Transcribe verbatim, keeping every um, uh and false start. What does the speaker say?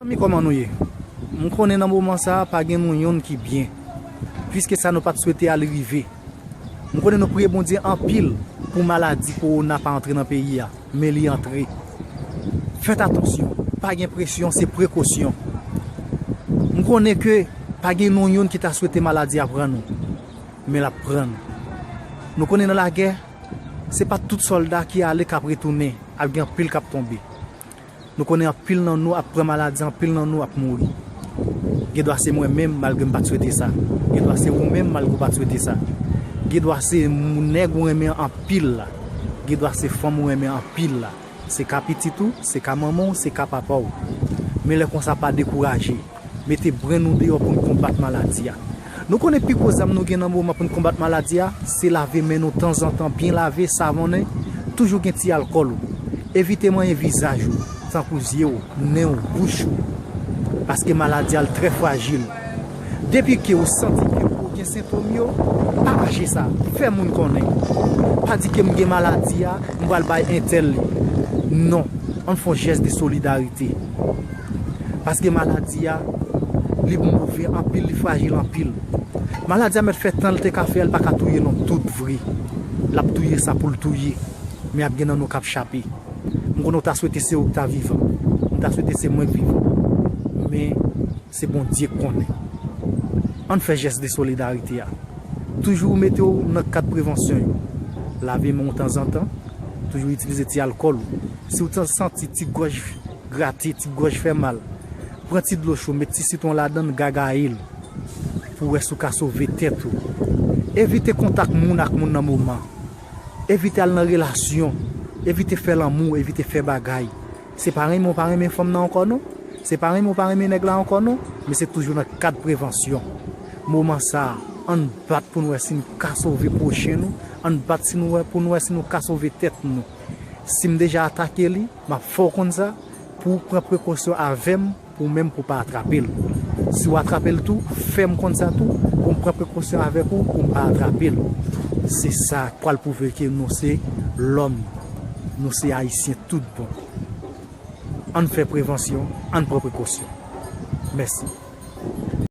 Zanmi, kòman nou ye? M konnen nan moman sa a, pa gen nou yonn ki byen. Pliske sa, nou pa t swete a li rive. M konnen nou priye Bondye anpil pou maladi kowona pa antre nan peyi a, men li antre. Fèt atansyon, pa gen presyon, se prekosyon. M konnen ke pa gen nou yonn ki ta swete maladi a pran nou, men l ap pran nou. Nou konnen nan lagè, se pa tout sòlda ki ale k ap retounen, ap gen anpil k ap tonbe. Nou konnen anpil nan nou ap pran maladi, anpil nan nou ap mouri. Gen dwa se mwen menm, malgre m pa t swete sa. Gen dwa se ou menm, malgre w pa t swete sa. Gen dwa se moun, nèg ou renmen anpil la. Gen dwa se fanm ou renmen anpil la. Se ka pitit ou, se ka manman w, se ka papa w. Men lè konsa, pa dekouraje. Mete brenn nou deyò pou n konbat maladi a. Nou konnen pi gwo zam nou gen nan moman pou n konbat maladi a, se lave men nou tanzantan, byen lave, savonnen, toujou gen ti alkòl ou. Evite manyen vizaj ou, tankou zye w, nen w, bouch ou. Paske maladi a l trè frajil. Depi ke ou santi ke ou gen sentòm yo, pa kache sa, fè moun konnen. Pa di ke m gen maladi a, m pral bay entèl li. Non, ann fè yon jès de solidarite. Paske maladi a, li move anpil, li frajil anpil. Maladi a mèt fè tan l te ka fè a, l pa ka touye nonm tout vre. L ap touye sa pou l touye. Men ap gen nan nou k ap chape. M konnen w ta swete se ou k ta vivan. M ta swete se mwen k vivan. Men se Bondye k konnen. Ann fè jès de solidarite a. Toujou mete w nan kad prevansyon yo. Lave men w tanzantan. Toujou itilize ti alkòl ou. Si w ta santi ti gòj grate, ti gòj fè mal, pran ti dlo cho, met ti sitwon ladan l, gagaye l, pou w wè si w ka sove tèt ou. Evite kontak moun ak moun nan moman. Evite al nan relasyon. Evite fè lanmou, evite fè bagay. Se pa renmen w pa renmen fanm nan ankò non. Se pa renmen w pa renmen nèg la ankò non. Men se toujou nan kad prevansyon. Moman sa a, ann bat pou n wè si n ka sove pwochen nou. Ann bat si nou wè, pou n wè si nou ka sove tèt nou. Si m deja atake li, m ap fè w konn sa, pou w pran prekosyon avè m, pou w menm pou w pa atrape l. Si w atrape l tou, fè m konn sa tou, pou m pran prekosyon avèk ou, pou m pa atrape l. Se sa k pral pwouve ke nou se lòm, nou se Ayisyen tout bon. Ann fè prevansyon, ann pran prekosyon. Mèsi.